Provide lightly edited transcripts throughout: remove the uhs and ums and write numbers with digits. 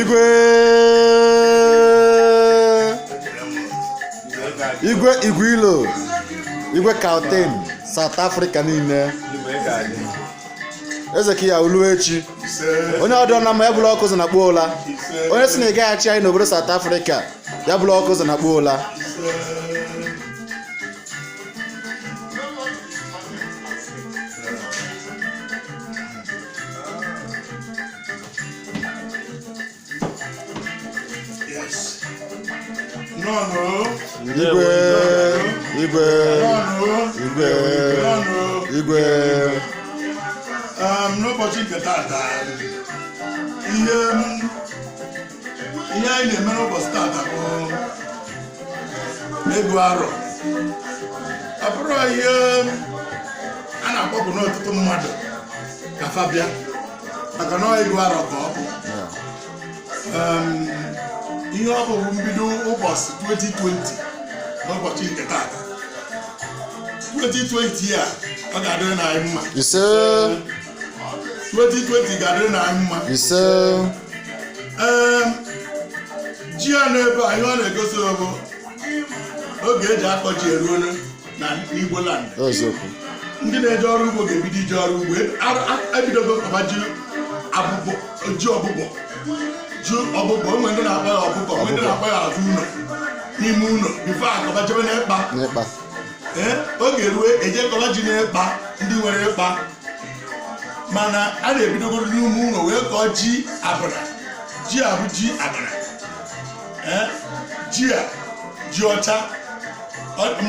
Igwe, Igwe, Igwe Ilo, Igwe Gauteng, South Africa niile. Eze ka ya ulu echi. Onye ọdụ na mma ya bụrụ ọkụ ụzọ na kpuo ụla. Onye si na ị gaghị achị anyị n'obodo South Africa, ya bụrụ ọkụ ụzọ na kpuo ụla. Yes. Nnọọ. Igwe, Igwe. Nnọọ. Igwe. Nnọọ. Igwe. N'ụbọchị nke tata, ihe anyị na-eme n'ụbọchị tata bụ ịgụ arọ. Ọ bụrụ ihe a na-akpọpụ n'ọtụtụ mmadụ ka fa bịa, maka na ọ ịgụ arọ ka ọ bụ. Ihe ọ bụ bụ mbido ụbọchị 2020. N'ụbọchị nke tata, 2020 a, ọ ga-adịrị na anyị mma. Ise. 2020 ga-adịrị na anyị mma. Ise. Ee, ji a n'ebe a, ihe ọ na-egosi bụ oge eji akọ ji eruola na Igbo land. Eziokwu. Ndị na-eje ọrụ ugbo ga-ebido ije ọrụ ugbo. Ebidogo kọba ji abụbọ, ji ọbụbọ, ji ọbụbọ. Onwe ndị na-akpọ ya ọbụbọ, onwe ndị na-akpọ ya azụ ụlọ, n'ime ụlọ, before akọba jebe n'ịkpa. N'ịkpa. Ee, oge rue eje kọba ji n'ịkpa, ndị nwere ịkpa. Mana a na-ebidogoro n'ime ụlọ wee kọọ ji abụra. Ji a bụ ji abụra. Ee, ji a, ji ọcha.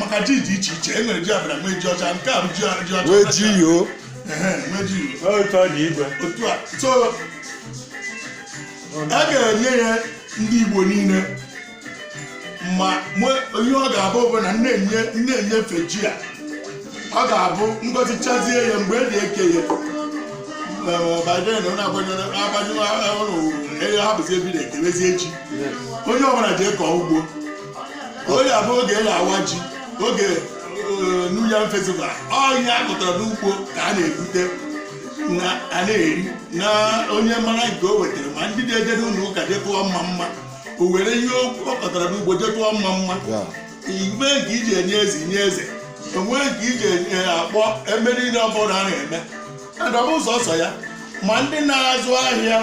Maka ji dị iche iche, e nwere ji abụra, nwee ji ọcha. Nke a bụ ji ọcha. Wee ji yoo. Ehe, nwee ji yoo. Otu ọ dị, Igwe. Otu a, so a ga-enye ya ndị Igbo niile. Ma ihe ọ ga-abụ bụ na nne-enyefe ji a, ọ ga-abụ ngozi chazie ya mgbe e dị eke ya. By then, ọ na-agbanyụ ọrụ hapụzi ebi na-ekewezie ji. Onye ọbụla jee kọọ ugbo. Onye abụ oge e awa ji, oge New Yam Festival, ọ ihe a kụtara n'ugbo ka a na-ebute na a na-eri. Na onye mara nke o wetara, ma ndị na-eje n'ụlọ ụka jee tụọ mma mma, o were ihe ọ kọtara n'ugbo jee tụọ mma mma. Igbe nke iji enye eze, nye eze onwe nke iji enye akpọ eme niile ọbụla a na-eme. And ọ bụ sọsọ ya, ma ndị na-azụ ahịa,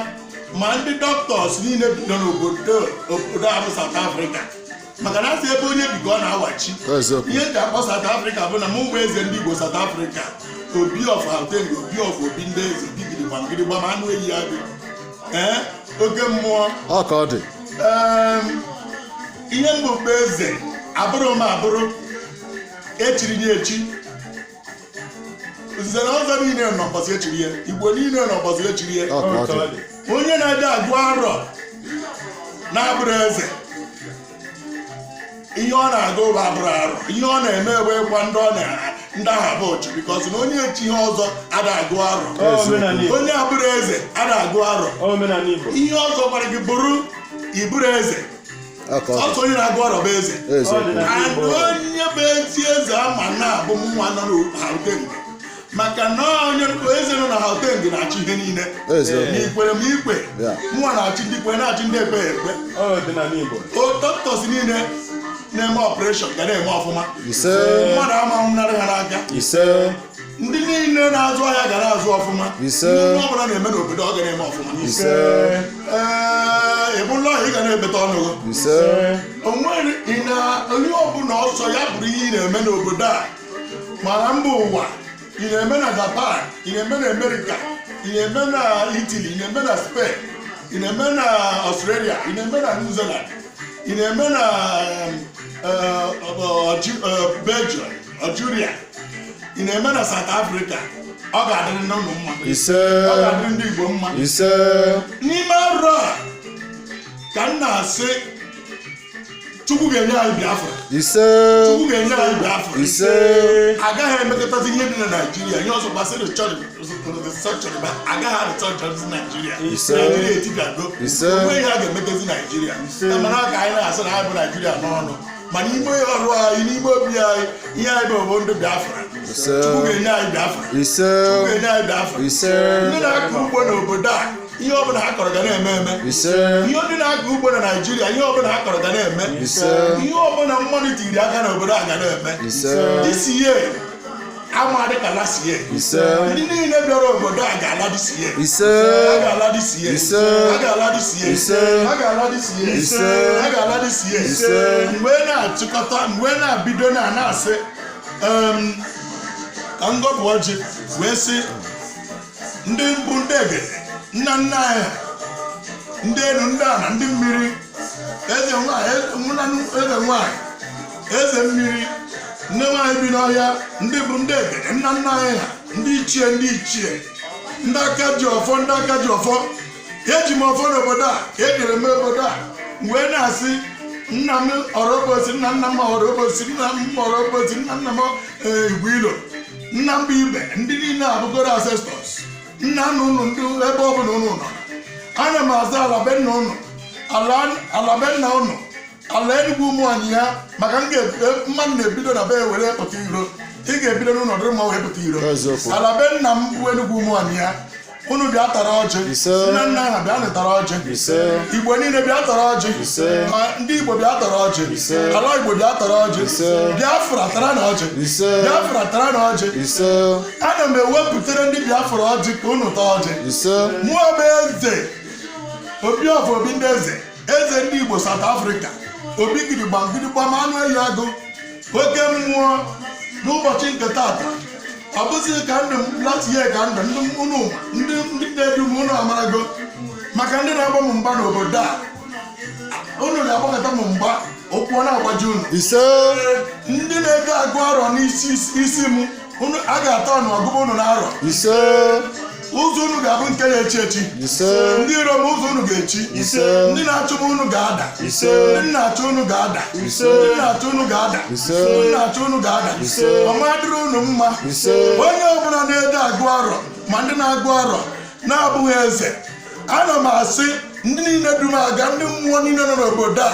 ma ndị doctors niile nọ n'obodo obodo a bụ South Africa, maka na asị ebe onye bi ka ọ na-awachi. Eziokwu. Ihe eji akpọ South Africa bụ na mụ bụ eze ndị Igbo South Africa, Obi of Gauteng, Obi of Obi ndị eze, Obi gidigbam gidigbam, anụ eyi agụ, ee, oke mmụọ. Ọ ka ọ dị. Ihe mbụ bụ eze abụrụ m abụrụ echiri ya echi. Nze na ọzọ niile nọ mbọsị echiri ya, Igbo niile nọ mbọsị echiri ya. Ọ ka ọ Otu ọ dị. dị. Onye na-eje agụ arọ na-abụrụ eze, ihe ọ na-agụ bụ abụrụ arọ. Ihe ọ na-eme bụ ịgwa ndị ọ na ndị ahụ abụ ọchụ, because na onye echi ihe ọzọ ada agụ arọ. Ọ omenala Igbo. Onye abụrụ eze ada agụ arọ. Ọ omenala Igbo. Ihe ọzọ gwara gị bụrụ iburu eze. Ọ ka ọ dị. Sọsọ onye na-agụ arọ bụ eze. Eziokwu. Ọdịnala. And onye bụ ezi eze ama na-abụ nwa nọ na Gauteng, maka na onye eze nọ na Gauteng na-achị ihe niile. Eziokwu. Ma ikwere ma ikwe, mụnwa na-achị ndị kwe, na-achị ndị ekwe ekwe. Ọ ọdịnala Igbo. O doctors niile na-eme operation ga na-eme ọfụma. Ise. Mmadụ ama nwụnarị ha n'aka. Ise. Ndị niile na-azụ ahịa ga na-azụ ọfụma. Ise. Ihe ọbụla na-eme n'obodo, ọ ga na-eme ọfụma. Ise. Ee, ịbụla ọhịa, ị ga na-ebeta ọnụ gị. Ise. Onwere ị na onye ọbụla ọsọ ya bụrụ ihe ị na-eme n'obodo a, mana mba ụwa, ị na-eme na Japan, ị na-eme na Amerịka, ị na-eme na Italy, ị na-eme na Spain, ị na-eme na Australia, ị na-eme na New Zealand, ị na-eme na Belgium, Algeria, ị na-eme na South Africa, ọ ga-adịrị ndị ụnụ mma. Ise. Ọ ga-adịrị ndị Igbo mma. Ise. N'ime arọ a ka m na-asị Chukwu ga-enye anyị Biafra. Ise. Chukwu ga-enye anyị Biafra. Ise. Agaghị emekọtazi ihe dị na Naijiria. Ihe ọzọ gbasara restructuring, agaghị restructuring Naijiria. Ise. Naijiria etibiago. Ise. Onwe ihe a ga-emekọzi Naijiria. Mana ka anyị na-asị na anyị bụ Naijiria n'ọnụ, mana n'ime ọrụ anyị, n'ime obi anyị, ihe anyị bụ bụ ndị Biafra. Ise. Chukwu ga-enye anyị Biafra. Ise. Chukwu ga-enye anyị Biafra. Ise. Ndị na-akọ ugbo n'obodo a. Ihe ọbụla ha kọrọ ga na-eme eme. Ise. Ihe ndị na-akọ ugbo na Naijiria, ihe ọbụla ha kọrọ ga na-eme. Ise. Ihe ọbụla mmadụ tiri aka n'obodo a ga na-eme. Ise. This year ama dị ka last year. Ise. Ndị niile bịara obodo a ga-ala this year. Ise. Ha ga-ala this year. Ise. Ha ga-ala this year. Ise. Ha ga-ala this year. Ise. Ha ga-ala this year. Ise. Mgbe na-achịkọta, mgbe na-abido na na-asị ka ngọpụ ọjị wee sị ndị mbụ, ndị egede, nna nna anyị ha, ndị elu, ndị ala, ndị mmiri, eze nwanyị, eze nwanyị, eze mmiri, nne nwanyị bi n'ọhịa, ndị bụ ndị egede, nna nna anyị ha, ndị ichie, ndị ichie, ndị aka ji ọfọ, ndị aka ji ọfọ, eji m ọfọ n'obodo a, ejere m obodo a wee na-asị nna m ọrọbosi, nna nna m ọrọbosi, nna m ọrọbosi, nna nna m igwe ilo, nna m bụ ibe, ndị niile abụgoro ancestors, nna nna unu, ndị ebe ọbụla unu nọ, ana m aza ala be nna unu, ala be nna unu, ala Enugwu ụmụ ya, maka m mmadụ na-ebido na be ya were pụta iro. Ị ga-ebido n'ụlọ dịrị mma wee pụta iro. Eziokwu. Ala be nna m bụ Enugwu ụmụ ya, unu bịa tara ọjị. Ise. Nna nna ha bịa tara ọjị. Ise. Igbo niile bịa tara ọjị. Ise. Ah, ndị Igbo bịa tara ọjị. Ise. Ala Igbo bịa tara ọjị. Ise. Biafra tara na ọjị. Ise. Biafra tara na ọjị. Ise. Ana m ewepụtara ndị Biafra ọjị ka unu taa ọjị. Ise. Mụọ bụ eze obi of obi ndị eze, eze ndị Igbo South Africa, obi gidigbam gidigbam, anụ ehi agụ, oke mmụọ. N'ụbọchị nke taata, ọ bụzi ka ndụ m last year, ka ndụ ndị unu, ndị na-edu m, unu amarago maka ndị na-agba m mgba n'obodo a, unu ga-agbakọta m mgba, ụkwụ ọ na-agbaji unu. Ise. Ndị na-ego agụ arọ n'isi isi m, unu a ga-ata ọnụ ọgụgụ unu na-arọ. Ise. Ụzọ unu ga-abụ nke ya echi echi. Ise. Ndị iro m, ụzọ unu ga-echi. Ise. Ndị na-achụ m, unu ga-ada. Ise. Ndị na-achụ unu ga-ada. Ise. Ndị na-achụ unu ga-ada. Ise. Ndị na-achụ unu ga-ada. Ise. Ọma dịrị unu mma. Ise. Onye ọbụla na-ede agụ arọ, ma ndị na-agụ arọ na-abụghị eze, ana m asị ndị niile dum aga, ndị mmụọ niile nọ n'obodo a,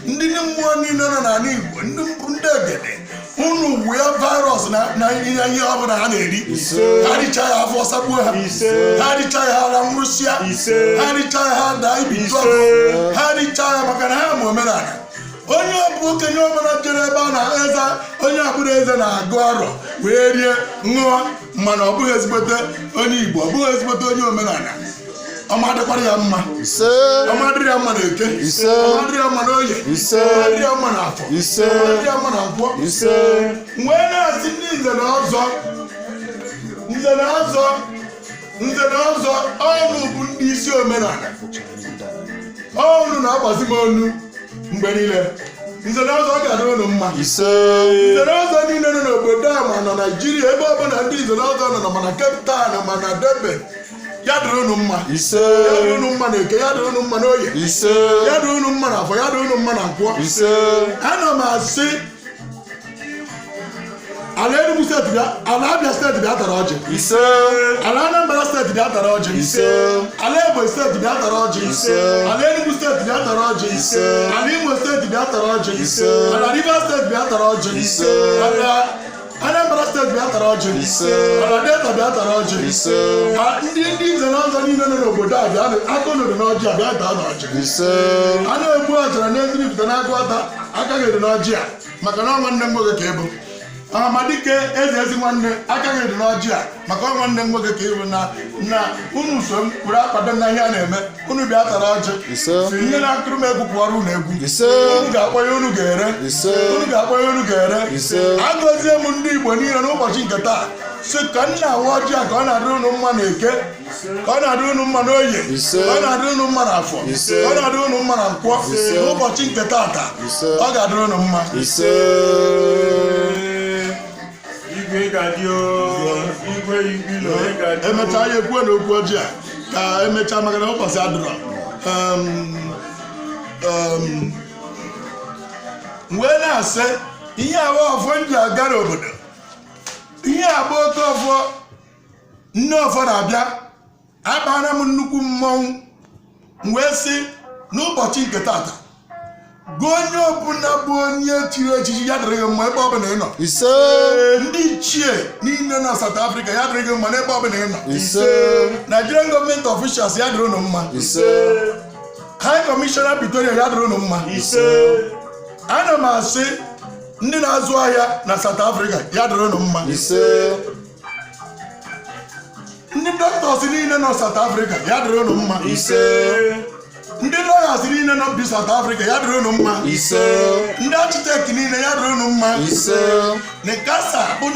ndị mmụọ niile nọ n'ala Igbo, ndị mbụ, ndị egede, unu wee virus na ihe ọbụla ha na-eri. Ise. Ha richaa ya, afọ sagbuo ha. Ise. Ha richaa ya, ara nwụrụsịa. Ise. Ha richaa ya, ha daa ibi. Ise. Ha richaa ya, maka na ha ma omenala. Onye ọbụ okenye ọbụla jere ebe a na eze, onye abụrụ eze na-agụ arọ wee rie ṅụọ, mana ọ bụghị ezigbote onye Igbo, ọ bụghị ezigbote onye omenala, ọma dịkwara ya mma. Ise. Ọma dịrị ya mma na Eke. Ise. Ọma dịrị ya mma na Oye. Ise. Ọma dịrị ya mma na Afọ. Ise. Ọma dịrị ya mma na Nkwọ. Ise. Wee na-asị ndị nze na ọzọ, nze na ọzọ, nze na ọzọ, ọnụ bụ ndị isi omenala, ọnụ na-agbazi m onu mgbe niile. Nze na ọzọ, ọ ga-adịrị unu mma. Ise. Nze na ọzọ niile nọ n'obodo a, ma na Naijiria, ebe ọbụla ndị nze na ọzọ nọ, ma na Cape Town, ma na Durban, ya dịrị unu mma. Ise. Ya dịrị unu mma na Eke, ya dịrị unu mma na Oye. Ise. Ya dịrị unu mma na Afọ, ya dịrị unu mma na Nkwọ. Ise. Ana m asị ala Enugu Steeti bịa, ala Abia Steeti bịa tara ọjị. Ise. Ala Anambra Steeti bịa tara ọjị. Ise. Ala Ebonyi Steeti bịa tara ọjị. Ise. Ala Enugu Steeti bịa tara ọjị. Ise. Ala Imo Steeti bịa tara ọjị. Ise. Ala Rivers Steeti bịa tara ọjị. Ise. Ala Anambra Steeti bịa tara ọjị. Ise. Ala Delta bịa tara ọjị. Ise. Ndị nze na ọzọ niile nọ n'obodo a bịa, aka unu dị n'ọjị a, bịa taa n'ọjị. Ise. A na-egbu ọjara n'eziripụta n'agụ ata aka gị dị n'ọjị a, maka na ọ nwanne m nwoke ka ịbụ. Amadike eze, ezi nwanne, aka gị dị n'ọjị a, maka ọ nwanne m nwoke ka ịbụ, na unu so m kwuru akwado na ihe a na-eme. Unu bịa tara ọjị. Ise. Ihe na-akụrụ m egwu pụọrọ unu egwu. Ise. Unu ga-akpọ ya, unu ga-ere. Ise. Unu ga-akpọ ya, unu ga-ere. Ise. Agọzie m ndị Igbo niile n'ụbọchị nke taa, si ka m na-awa ọjị a, ka ọ na-adịrị unu mma na Eke, ka ọ na-adịrị unu mma n'Oye, Ise. ka ọ na-adịrị unu mma n'Afọ, Ise. ka ọ na-adịrị unu mma na Nkwọ. Ise. N'ụbọchị nke taata, Ise. ọ ga-adịrị unu mma. Ise. Igwe ga-adị o, igwe igwe ilo ị ga-adị o. Emechaa ya, ekwuo na okwu ọjị a ka emechaa, maka na ụbọchị adịrọ. Wee na-asị ihe abụọ ọfọ m ji aga n'obodo, ihe abụọ oke ọfọ, nne ọfọ na-abịa akpara m nnukwu mmọnwụ. M wee sị n'ụbọchị nke tata Gị onye ọbụla bụ onye chiri echichi, ya dịrị gị mma ebe ọbụla ị nọ. Ise. Ndị ichie niile na South Africa, ya dịrị gị mma n'ebe ọbụla ị nọ. Ise. Nigerian government officials, ya dịrị unu mma. Ise. High Commissioner Pretoria, ya dịrị unu mma. Ise. Ana m asị ndị na-azụ ahịa na South Africa, ya dịrị unu mma. Ise. Ndị doctors niile nọ South Africa, ya dịrị unu mma. Ise. Ndị lawyers niile nọ bi South Africa, ya dịrị unu mma. Ise. Ndị architect niile, ya dịrị unu mma. Ise. NICASA bụ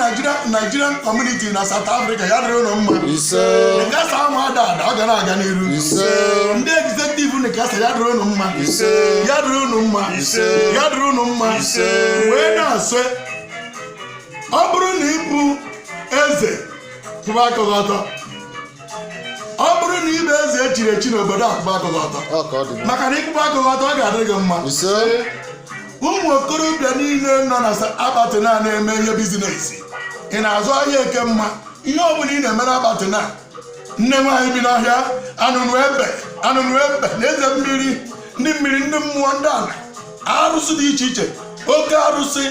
Nigerian community na South Africa, ya dịrị unu mma. Ise. NICASA ahụ ada ada, ọ ga na-aga n'iru. Ise. Ndị executive NICASA, ya dịrị unu mma. Ise. Ya dịrị unu mma. Ise. Ya dịrị unu mma. Ise. Wee na-asị, ọ bụrụ na ị bụ eze, kwụba aka gị ọtọ. Ọ bụrụ na ị bụ eze echiri echi n'obodo a, kwụba aka gị ọtọ. Ọ ka ọ dị. Maka na ịkwụba aka gị ọtọ, ọ ga-adịrị gị mma. Ise. Ụmụ okorobịa niile nọ na Alberton a na-eme ihe business, ị na-azụ ahịa eke mma, ihe ọ bụla ị na-eme na Alberton a, nne nwaanyị bi n'ọhịa, anụnụ ebe, anụnụ ebe na eze mmiri, ndị mmiri, ndị mmụọ, ndị ala, arụsị dị iche iche, oke arụsị,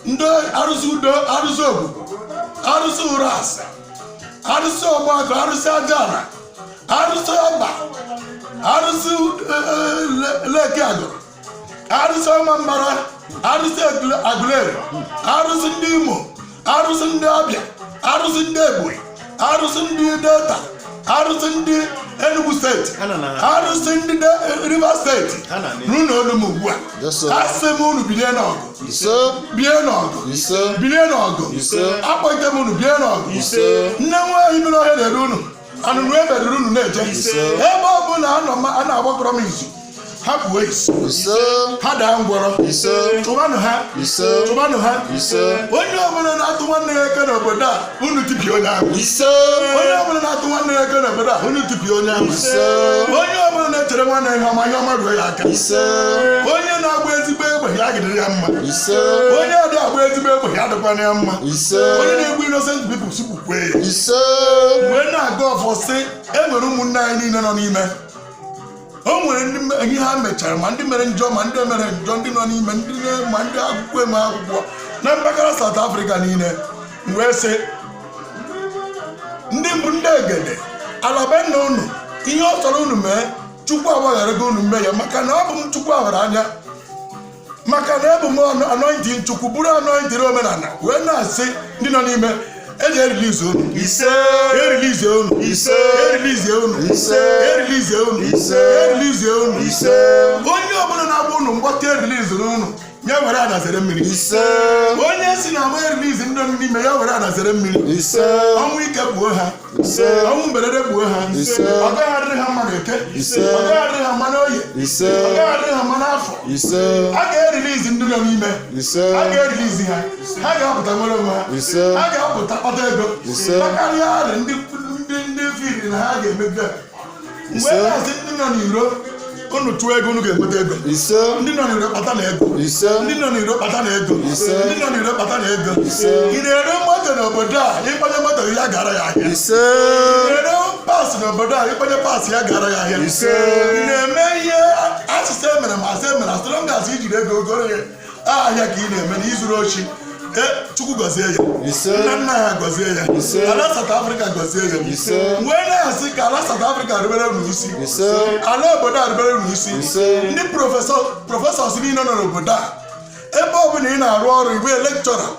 ndị arụsị udo, arụsị ogbugbo, arụsị ụra asa, arụsị ọgbakọ, arụsị aja ala, arụsị ọba, arụsị leki agụrụ, arụsị ọma mbara, arụsị Aguleri, arụsị ndị Imo, arụsị ndị Abịa, arụsị ndị Ebonyi, arụsị ndị Delta, arụsị ndị Enugu Steeti, arụsị ndị Rivers Steeti, n'ụlọ olu m ugbu a. Yes, sir. Asị m unu bilie n'ọgụ. Ise. Bie n'ọgụ. Ise. Bilie n'ọgụ. Ise. Akpọite m unu, bie n'ọgụ. Ise. Nne nwaanyị mmiri ọhịa na-ere unu, anụnụ ebe dịrị unu na-eje. Ise. Ebe ọ bụla anọ a na-agbakọrọ m izu, ha kpuo isi. Ise. Ha daa ngwọrọ. Ise. Chụbanụ ha. Ise. Chụbanụ ha. Ise. Onye ọbụla na-atụ nwanne ya eke n'obodo a, unu tipịa onye ahụ. Ise. Onye ọbụla na-atụ nwanne ya eke n'obodo a, unu tipịa onye ahụ. Ise. Onye ọbụla na-echere nwanne ya ihe ọma, ihe ọma ruo ya aka. Ise. Onye na-agba ezigbo egbe, ya gidere ya mma. Ise. Onye adịghị agba ezigbo egbe, ya dịkwana ya mma. Ise. Onye na-egbu innocent people, sukwukwe ya. Ise. Wee na-aga ọfọ sị, e nwere ụmụnne anyị niile nọ n'ime, o nwere ndị ihe ha mechara, ma ndị mere njọ, ma ndị mere njọ, ndị nọ n'ime, ndị ma ndị akwụkwọ eme akwụkwọ na mpaghara South Africa niile. Wee sị ndị mbụ, ndị egede alaba nna unu, ihe ọ chọrọ unu mee, Chukwu agbaghara gị unu mmehie, maka na ọ bụ m Chukwu ahụrụ anya, maka na ebu m anointing Chukwu, bụrụ anointing omenala, wee na-asị ndị nọ n'ime, eji erelease unu. Ise. Erelease unu. Ise. Erelease unu. Ise. Erelease unu. Ise. Erelease unu. Ise. Onye ọbụla na-agba unu mgbata, erelease unu, ya were anazere mmiri. Ise. Onye si na agba erelease ndị nọ n'ime, ya were anazere mmiri. Ise. Ọnwụ ike gbuo ha. Ise. Ọnwụ mberede gbuo ha. Ise. Ọ gaghị adịrị ha mma n'eke. Ise. Ọ gaghị adịrị ha mma n'oye. Ise. Ọ gaghị adịrị ha mma n'afọ. Ise. A ga-erelease ndị nọ n'ime. Ise. A ga-erelease ha, ha ga-apụta nwere onwe ha. Ise. Ha ga-apụta kpata ego. Ise. Makarịa arị ndị fili na ha ga-emegide ha. Mgbe Ise. na-asị ndị nọ n'iro, unu tụọ ego, unu ga-enweta ego. Ise. Ndị nọ n'iro, kpata na ego. Ise. Ndị nọ n'iro, kpata na ego. Ise. Ndị nọ n'iro, kpata na ego. Ise. Ị na-ere moto n'obodo a, ịkpanye moto ya gara ya ahịa. Ise. Ị na-ere parts n'obodo a, ịkpanye parts ya gara ya ahịa. Ise. Ị na-eme ihe asụsụ emere ma asị emere, as long as ijiri ego goro ya ahịa ka ị na-eme na izuru ochi e, Chukwu gọzie ya. Ise. Nna nna ya gọzie ya. Ise. Ala South Africa gọzie ya. Ise. Wee na-asị ka ala South Africa rubere unu isi. Ise. Ala obodo a rubere unu isi. Ise. Ndị professors niile nọ n'obodo a, ebe ọbụla ị na-arụ ọrụ, igwe lecturer,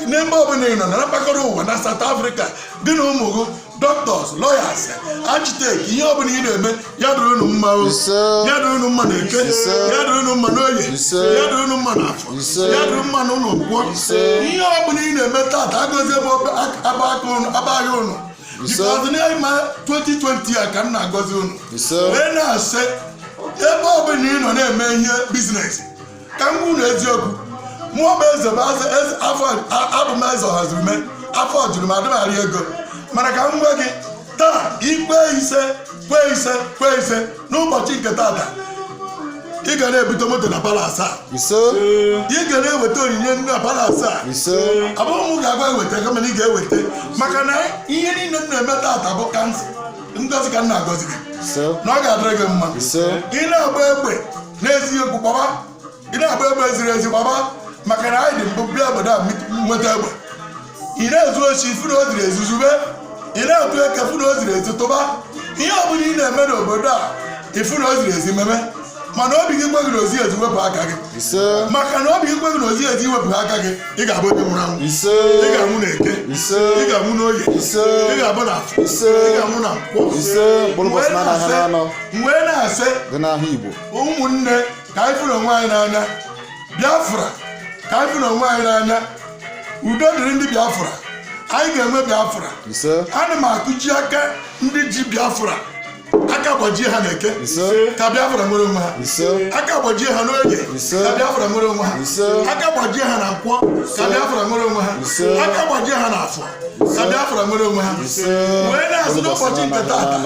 n'ebe ọbụla ị nọ na mpaghara ụwa na South Africa, gị na ụmụ gị, doctors, lawyers, architect, ihe ọbụla ị na-eme, ya dịrị unu mma o. Ise. Ya dịrị unu mma na eke. Ise. Ya dịrị unu mma n'oye. Ise. Ya dịrị unu mma n'afọ. Ise. Ya dịrị mma n'ụlọ nkwọ. Ise. Ihe ọbụla ị na-eme tata, agọzie m aba aka unu, aba ahịa unu. Ise. Because n'ime 2020 a ka m na-agọzi unu. Ise. Wee na-asị, ebe ọbụla ị nọ na-eme ihe business, ka m gwa unu eziokwu, mụọ bụ eze bụ eze afọ abụ m eze ọhazirume, afọ juru m, adịmarị ego, mana ka m gwa gị taa, ikpe ise, kwe ise, kwe ise n'ụbọchị nke tata, ị ga na-ebute moto na palace a. Ise. Ị ga na-eweta onyinye na palace a. Ise. Abụghị m ga-agwa eweta, kama na ị ga-eweta, maka na ihe niile m na-eme tata bụ ka ngozi ka m na-agọzi gị Ise. na ọ ga-adịrị gị mma. Ise. Ị na-agba egbe n'eziokwu, gbaba. Ị na-agba egbe ziri ezi, gbaba, maka na anyị dị mbụ bịa obodo a nweta egbe. Ị na-ezu ochi, fụ na o ziri ezi, zube. Ị na-atụ eke, fụ na o ziri ezi, tụba. Ihe ọ bụla ị na-eme n'obodo a, ịfụ na o ziri ezi, meme. Mana obi gị kweghị na ozi ezi, wepụ aka gị. Ise. Maka na obi gị kweghị na ozi ezi, iwepụ aka gị, ị ga-abụ onye nwụrụ anwụ. Ise. Ị ga-anwụ na Eke. Ise. Ị ga-anwụ n'Oye. Ise. Ị ga-abụ na Afọ. Ise. Ị ga-anwụ na Nkwọ. Ise. Mkpụrụ ụbọchị na ahịa na-anọ M wee na-asị dị n'ahịa Igbo. Ụmụnne, ka anyị fụrụ onwe anyị n'anya. Biafra, ka anyị fụrụ onwe anyị n'anya. Udo dịrị ndị Biafra. Anyị ga-enwe Biafra. Ise. Ana m akụji aka ndị ji Biafra, aka gbajie ha n'Eke. Ise. Ka Biafra nwere onwe ha. Ise. Aka gbajie ha n'Oye. Ise. Ka Biafra nwere onwe ha. Ise. Aka gbajie ha na Nkwọ, ka Biafra nwere onwe ha. Ise. Aka gbajie ha na Afọ, ka Biafra nwere onwe ha. Ise. Wee na-asị n'ụbọchị nke tata,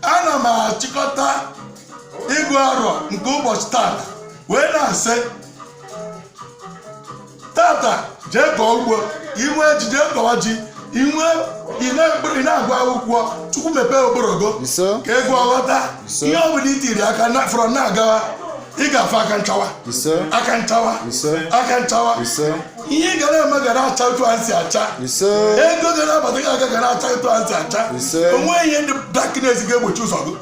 ana m achịkọta ịgụ arọ nke ụbọchị tata, wee na-asị, tata jee kọọ ugbo, inwe ji, jee kọwa ji. Inwe ị na-agụ akwụkwọ, Chukwu mepee okporogo. Ise. Ka ego ghọta. Ise. Ihe ọ bụla itiri aka na fọrọ na-agawa, ị ga-afụ aka nchawa. Ise. Aka nchawa. Ise. Aka nchawa. Ise. Ihe ị ga na-eme ga na-acha otu a si acha. Ise. Ego ga na-abata gị aka ga na-acha otu a si acha. Ise. Onwe ihe ndị darkness ga-egbochi ụzọ gị,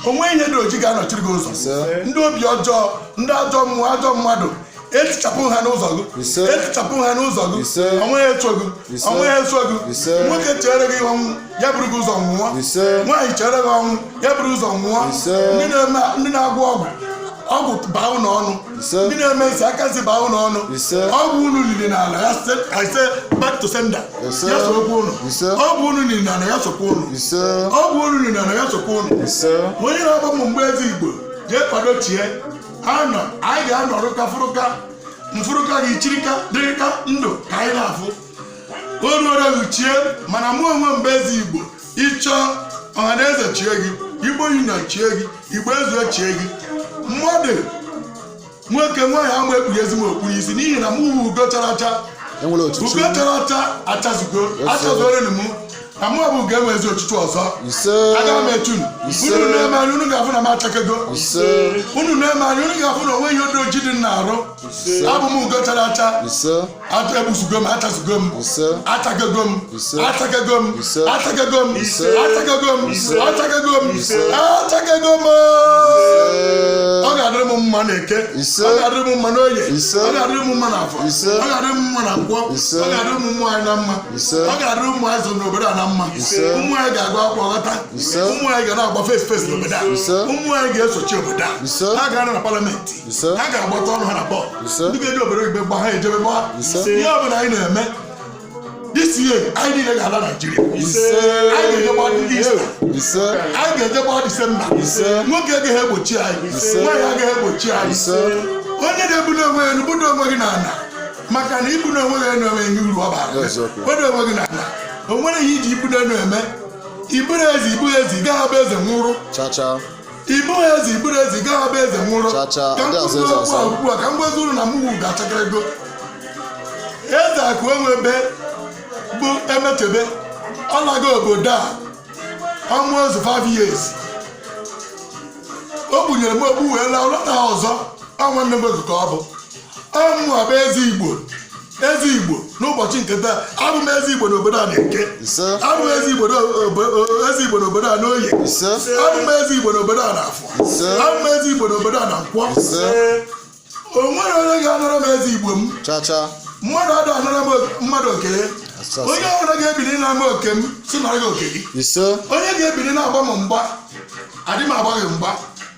onwe ihe ndị oji ga-anọchiri gị ụzọ. Ise. Ndị obi ọjọọ, ndị ajọ mmụọ, ajọ mmadụ, etichapụ ha n'ụzọ gị. Ise. Etichapụ ha n'ụzọ gị. Ise. Onwe ya eso gị. Ise. Onwe ya eso gị. Ise. Nwoke chere gị ọnwụ, ya bụrụ gị ụzọ nwụọ. Ise. Nwaanyị chere gị ọnwụ, ya bụrụ ụzọ nwụọ. Ise. Ndị na-eme, ndị na-agwọ ọgwụ, ọgwụ baa ụnụ ọnụ. Ise. Ndị na-eme nsị, aka nsị baa ụnụ ọnụ. Ise. Ọgwụ unu liri n'ala ya, I say back to sender. Ise. Ya sokwa ụnụ. Ise. Ọgwụ unu liri n'ala, ya sokwa ụnụ. Ise. Ọgwụ unu liri n'ala, ya sokwa ụnụ. Ise. Onye na-agba m mgbe, eze Igbo, jee kwado chie anọ. Anyị ga-anọrụka fụrụka mfụrụka gị chirika dịrịka ndụ ka anyị na-afụ o ruoro gị chie. Mana mụ onwe mgbe, eze Igbo, ịchọọ ọha na eze chie gị, Igbo Union chie gị, Igbo ezue chie gị, mmadụ nwoke nwaanyị ama ekpughezi m okpu n'isi, n'ihi na mụ wụ ugo chara acha. Enwere otutu. Ugo chara acha achazugo, achazuore mụ na mụ bụ ugo enwezi otutu ọzọ. Ise. Aga m etu Ise. unu na-eme anya, unu ga-afụ na m achakego. Ise. Unu na-eme anya, unu ga-afụ na onwe ihe odoji dị m na-arụ. Abụ m ugo chara acha. Ise. Atụ egbusugo m, achazugo m. Ise. Achakego m. Ise. Achakego m. Ise. Achakego m. Ise. Achakego m. Achakego m. Ise. Achakego m. Ọ ga-adịrị m mma na Eke. Ise. Ọ ga-adịrị m mma n'Oye. Ise. Ọ ga-adịrị m mma n'Afọ. Ise. Ọ ga-adịrị m mma na Nkwọ. Ise. Ọ ga-adịrị m ụmụ anyị na mma. Ise. Ọ ga-adịrị ụmụ anyị so n'obodo a na mma. Ise. Ụmụ anyị ga-agụ akwụkwọ ghọta. Ise. Ụmụ anyị ga na-agba face face n'obodo a. Ise. Ụmụ anyị ga-esochi obodo a. Ise. Ha ga-anọ na parliament. Ise. Ha ga-agbata ọnụ ha na bọọlụ. Ise. Ndị ga-eji obodo oyibo gba, ha ejebe gbaa. Ise. Ihe ọ bụla anyị na-eme this year, anyị niile ga-ala Naijiria. Ise. Anyị ga-eje gbaa Easter. Ise. Anyị ga-eje gbaa Disemba. Ise. Nwoke agaghị egbochi anyị. Ise. Nwaanyị agaghị egbochi anyị. Ise. Onye na-ebu onwe ya elu, budo onwe gị n'ala, maka na ibu onwe gị elu enweghị uru ọ bara. Eziokwu. Budo onwe gị n'ala, o nwere ihe iji ibu elu eme. Iburu eze, ibu eze, ị gaghị abụ eze nwụrụ. Chacha. Ibu eze, iburu eze, ị gaghị abụ eze nwụrụ. Chacha, Ka m ndị azụ kwuo eze okwu a asa. ugbu a, ka m gwazi unu na mụ ga-achakara ego eze akụ enwebe bụ emechebe ọlago obodo a almost 5 years. O kpunyere m okpu wee laa, lọta ha ọzọ. Ọ nwanne m nwoke ka ọ bụ. Ọ mụ bụ eze Igbo, eze Igbo n'ụbọchị nke taa. Abụ m eze Igbo n'obodo a na-eke. Ise. Abụ m eze Igbo eze Igbo n'obodo a n'Oye. Ise. Abụ m eze Igbo n'obodo a n'Afọ. Ise. Abụ m eze Igbo n'obodo a na Nkwọ. Ise. O nwere onye ga-anara m eze Igbo m. Chacha. Mmadụ ada anara m mmadụ oke ya. Asa. Onye ọbụla ga-ebili na m oke m, si nara gị oke gị. Ise. Onye ga-ebili na-agba m mgba, adị m agba gị mgba.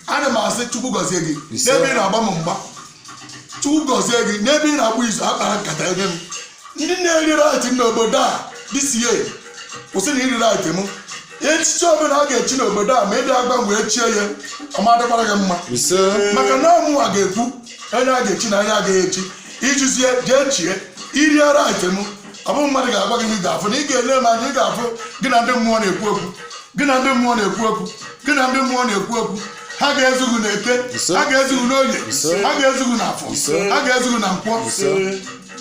Ana m asị Chukwu gọzie gị. Ise. N'ebe ị na-agba m mgba, Chukwu gọzie gị. N'ebe ị na-agba izu akpara nkata ebe m, ndị na-eri right n'obodo a this year, kwụsị na iri right m. Echichi ọbụla a ga-echi n'obodo a, ma ịbịa agba wee chie ya, ọmadịkwara gị mma. Ise. Maka na ọmụnwa ga-ekwu onye a ga-echi na onye agaghị echi. Ijuzie jee chie irie right m, ọ bụghị mmadụ ga-agwa gị ihe ị ga-afụ na ị ga-ele m anya. Ị ga-afụ gị na ndị mmụọ na-ekwu okwu, gị na ndị mmụọ na-ekwu okwu, gị na ndị mmụọ na-ekwu okwu. Ha ga-ezu gị n'Eke. Ise. Ha ga-ezu gị n'Oye. Ise. Ha ga-ezu gị n'Afọ. Ise. Ha ga-ezu gị na Nkwọ. Ise.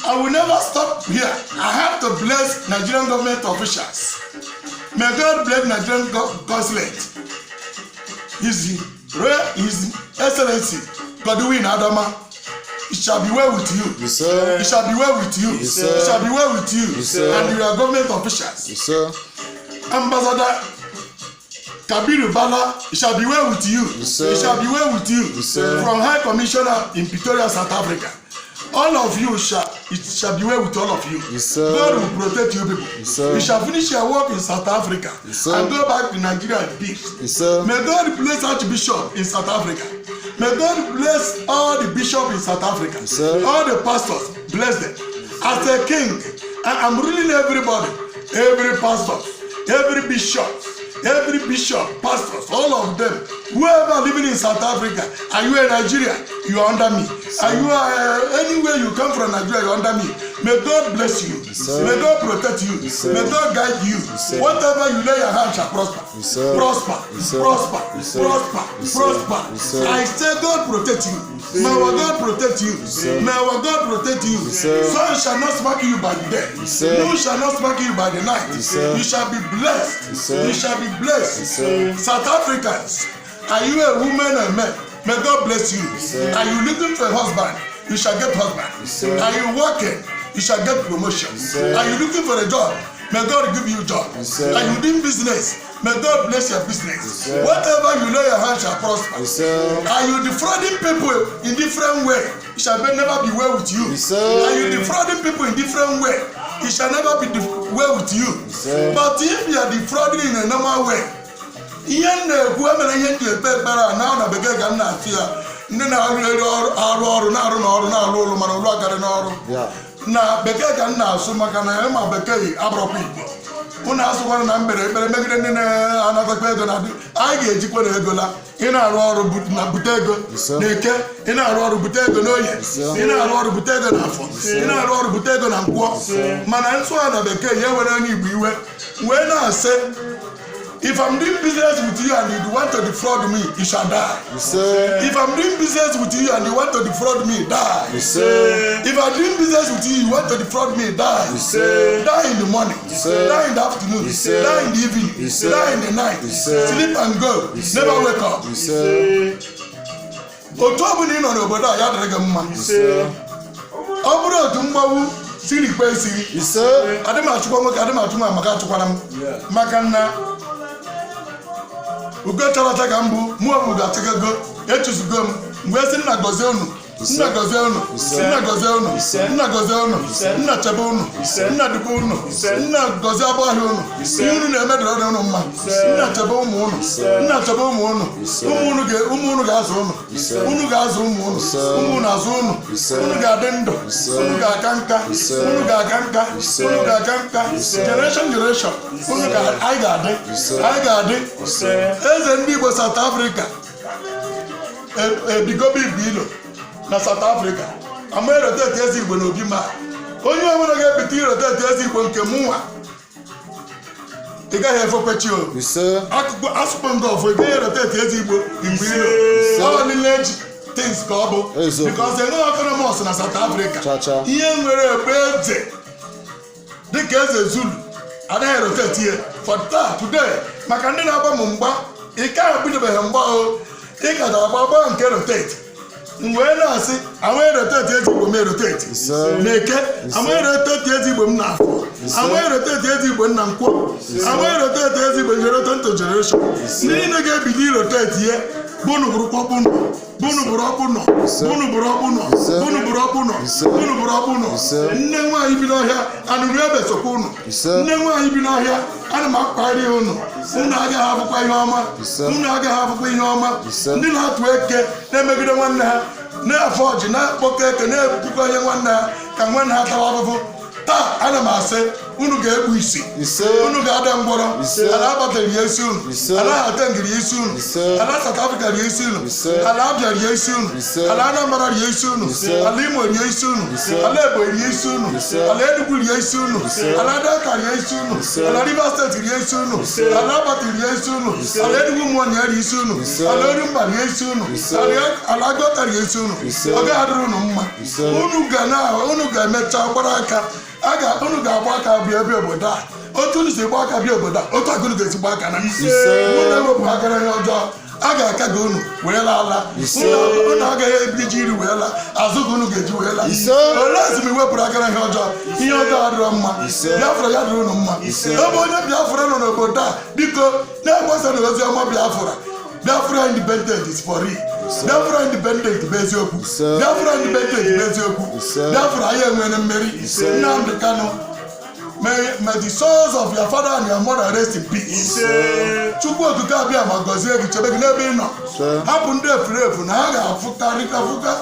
I will never stop here. I have to bless Nigerian government officials. May God bless Nigerian consulate. His Royal His Excellency Godwin Adama. It shall be well with you. Ise. It shall be well with you. Ise. It shall be well with you. Ise. And your government officials. Ise. Ambassador Kabiru Bala, it shall be well with you. Ise. It shall be well with you. Ise. From High Commissioner in Pretoria, South Africa. All of you shall, it shall be well with all of you. Ise. God will protect you people. Ise. You shall finish your work in South Africa Ise. and go back to Nigeria in peace. Ise. May God bless Archbishop in South Africa. May God bless all the bishops in South Africa. Ise. All the pastors, bless them. As a king, I am ruling everybody, every pastor, every bishop, pastors, all of them. Whoever living in South Africa, are you in Nigeria? You are under me. Are you anywhere you come from Nigeria, you are under me. May God bless you. Ise. May God protect you. Ise. May God guide you. Ise. Whatever you lay your hand shall prosper. Ise. Prosper. Ise. Prosper. Ise. Prosper. Ise. Prosper. Ise. I say God protect you. May our God protect you. May our God protect you. Sun shall not smack you by the day. Ise. Moon shall not smack you by the night. Ise. You shall be blessed. Ise. You shall be blessed. Ise. South Africans, are you a woman or man? May God bless you. Are you looking for a husband? You shall get husband. Ise. Are you working? You shall get promotion. Are you looking for a job? May God give you job. Ise. Are you doing business? May God bless your business. Ise. Whatever you lay your hand shall prosper. Ise. Are you defrauding people in different way? It shall never be well with you. Ise. Are you defrauding people in different way? It shall never be well with you. Ise. But if you are defrauding in a normal way, ihe m na-ekwu emere ihe m ji ekpe ekpere a na na bekee ka m na-asụ ya, ndị na-arụ elu ọrụ, arụ ọrụ, na-arụ n'ọrụ, na-arụ ụlọ, mana ụlọ akarị n'ọrụ. Na bekee ka m na-asụ maka na ịma bekee abụrọkwa Igbo. Unu asụkwara na m kpere ekpere megide ndị na-anatakwa ego na anyị ga-ejikwa na ego la. Ị na-arụ ọrụ na bute ego. Ise. Na eke, ị na-arụ ọrụ bute ego n'oye. Ise. Ị na-arụ ọrụ bute ego na afọ. Ị na-arụ ọrụ bute ego na nkwọ. Mana nsụ a na bekee ya were onye Igbo iwe wee na-asị, if I'm doing business with you and you want to defraud me, you shall die. Ise. If I'm doing business with you and you want to defraud me, die. Ise. If I'm doing business with you, you want to defraud me, die. Ise. Die in the morning. Ise. Die in the afternoon. Ise. Die in the evening. Ise. Die in the night. Ise. Sleep and go. Ise. Never wake up. Ise. Otu ọ bụla ị nọ n'obodo a, ya dịrị gị mma. Ise. Ọ bụrụ otu mmanwụ siri kpe siri. Ise. Adị m achụkwa nwoke, adị m achụ nwaanyị, maka achụkwara m. Maka na ugo chọrọ ọcha ka m bụ mụ obodo achịkọgo echuzugo m mgbe sị nna gọzie unu, nna gọzie unu, nna gọzie unu, nna gọzie unu, nna chebe unu, nna dube unu, nna gọzie abụ ahịa unu, ihe unu na-eme dịrị unu mma, nna chebe ụmụ unu, nna chebe ụmụ unu, ụmụ unu ụmụ unu ga-azụ unu, unu ga-azụ ụmụ unu, ụmụ unu azụ unu, unu ga-adị ndụ, unu ga-aka nka, unu ga-aka nka, unu ga-aka nka, generation generation, unu ga anyị ga-adị, anyị ga-adị. Eze ndị Igbo South Africa ebigobe Igbo ilo na South Africa ama erotate eze Igbo na obi, ma onye ọbụla ga-ebite irotate eze Igbo nke mụnwa, ị gaghị efekwechi o. Ise. Akụkụ asụkpọ nke ọfọ, ị gaghị erotate eze Igbo mgbe ilo ọ lineage things ka ọ bụ. Eziokwu. Because enweghị autonomous na South Africa. Cha cha. Ihe nwere ebe eze dịka eze Zulu anaghị erotate ihe for taa today, maka ndị na-agba m mgba, ị ka ebidobeghị mgba o, ị ka ga-agba gba nke rotate. M wee na-asị amaghị rotate eze Igbo m erotate. Ise. Na eke amaghị rotate eze Igbo m na afọ, amaghị rotate eze Igbo m na nkwọ, amaghị rotate eze Igbo generation to generation. Ndị niile ga-ebido irotate ihe bunu bụrụ kpọkpụnụ, bunu bụrụ ọkpụnọ, bunu bụrụ ọkpụnọ, bunu bụrụ ọkpụnọ, bunu bụrụ ọkpụnọ. Ise. Nne nwaanyị bi n'ọhịa anụrụ ebe sokwa unu. Ise. Nne nwaanyị bi n'ọhịa, ana m akwari unu, unu agaghị abụkwa ihe ọma. Ise. Unu agaghị abụkwa ihe ọma. Ise. Ndị na-atụ eke na-emegide nwanne ha, na-afọ ọjị, na-akpọkọ eke, na-ebukọ ihe nwanne ha ka nwanne ha tawa ahụhụ, taa ana m asị unu ga-ekpu isi. Ise. Unu ga-ada ngwọrọ. Ise. Ala Abata rie isi unu. Ise. Ala Ateng rie isi unu. Ise. Ala South Africa rie isi unu. Ise. Ala Abia rie isi unu. Ise. Ala Anambra rie isi unu. Ise. Ala Imo rie isi unu. Ise. Ala Ebonyi rie isi unu. Ise. Ala Enugu rie isi unu. Ise. Ala Delta rie isi unu. Ise. Ala Rivers State rie isi unu. Ala Abata rie isi unu. Ala Enugu Ụmụọnya rie isi unu. Ise. Ala Orumba rie isi unu. Ise. Ala Agụata rie isi unu. Ise. Ọ gaghị adịrị unu mma. Ise. Unu ga na unu ga-emecha gbara aka a ga unu ga-agba aka bịa ebe obodo a, otu unu si gba aka bịa obodo a, otu aka unu ga-esi gba aka na Ise. unu ewepụ aka na ihe ọjọọ. A ga-aka gị unu wee laa ala. Ise. Unu agaghị eji iri wee laa, azụ gị unu ga-eji wee laa. Ise. Olee ezi m iwepụrụ aka na ihe ọjọọ? Ihe ọjọọ adịrọ mma. Ise. Biafra ya dịrị unu mma. Ise. Ebe onye Biafra nọ n'obodo a, biko, na-agbasa na ozi ọma Biafra. Biafra independent is for real. Biafra independent bụ eziokwu. Ise. Biafra independent bụ eziokwu. Ise. Biafra anyị enwere mmeri. Nnamdị Kanu, may the souls of your father and your mother rest in peace. Ise. Chukwu Okike abịa ma gọzie gị, chebe gị n'ebe ị nọ. Ise. Hapụ ndị efurefu na ha ga-afụkarị afụka,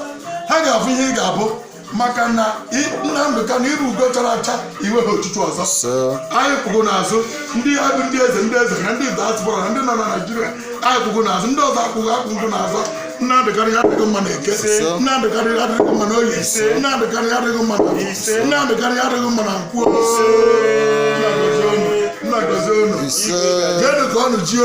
ha ga-afụ ihe ị ga-abụ, maka na Nnamdị Kanu, iru ugo chara acha, iwe ha ochuchu ọzọ. Ise. Anyị kwụgo n'azụ ndị bụ ndị eze, ndị eze na ndị diaspora na ndị nọ na Naijiria. Anyị kwụgo n'azụ ndị ọzọ, akwụghị akwụgo n'azụ. Nnamdị Kanu ya adịghị mma na Eke. Nnamdị Kanu ya adịghị mma na Oye. Nnamdị Kanu ya adịghị mma na Afọ. Nnamdị Kanu ya adịghị mma na Nkwọ. Nna gozie unu. Nna gozie unu. Ise. Jeenụ ka ọnụ ji o.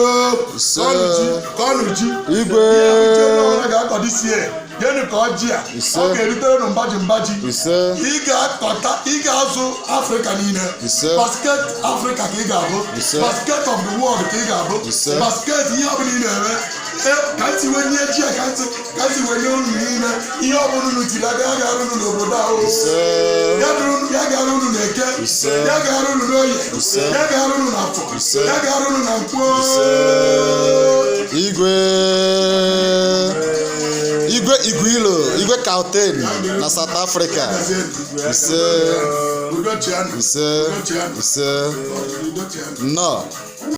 Ise. Ka ọnụ ji, ka ọnụ ji. Igwe. Ihe ahụ ji onye ọbụla ga-akọ this year. Jeenụ ka ọ ji a. Ise. Ọ ga-erutere unu mbaji mbaji. Ise. Ị ga-akọta, ị ga-azụ Afrịka niile. Ise. Basket Afrịka ka ị ga-abụ. Ise. Basket of the world ka ị ga-abụ. Ise. Basket ihe ọbụla ị na-eme, ka ntị wee nye ji a, ka ntị wee nye unu niile. Ihe ọbụla unu tiri aka, ya ga-arụ unu n'obodo ahụ. Ise. Ya dịrị unu, ya ga-arụ unu n'Eke. Ise. Ya ga-arụ unu n'Oye. Ise. Ya ga-arụ unu n'Afọ. Ise. Ya ga-arụ unu na Nkwọ. Igwe, Igwe Igwilo, Igwe Kalten na South Africa. Ise. Udo chianụ. Ise. Udo chianụ. Ise. Udo chianụ. Nnọọ.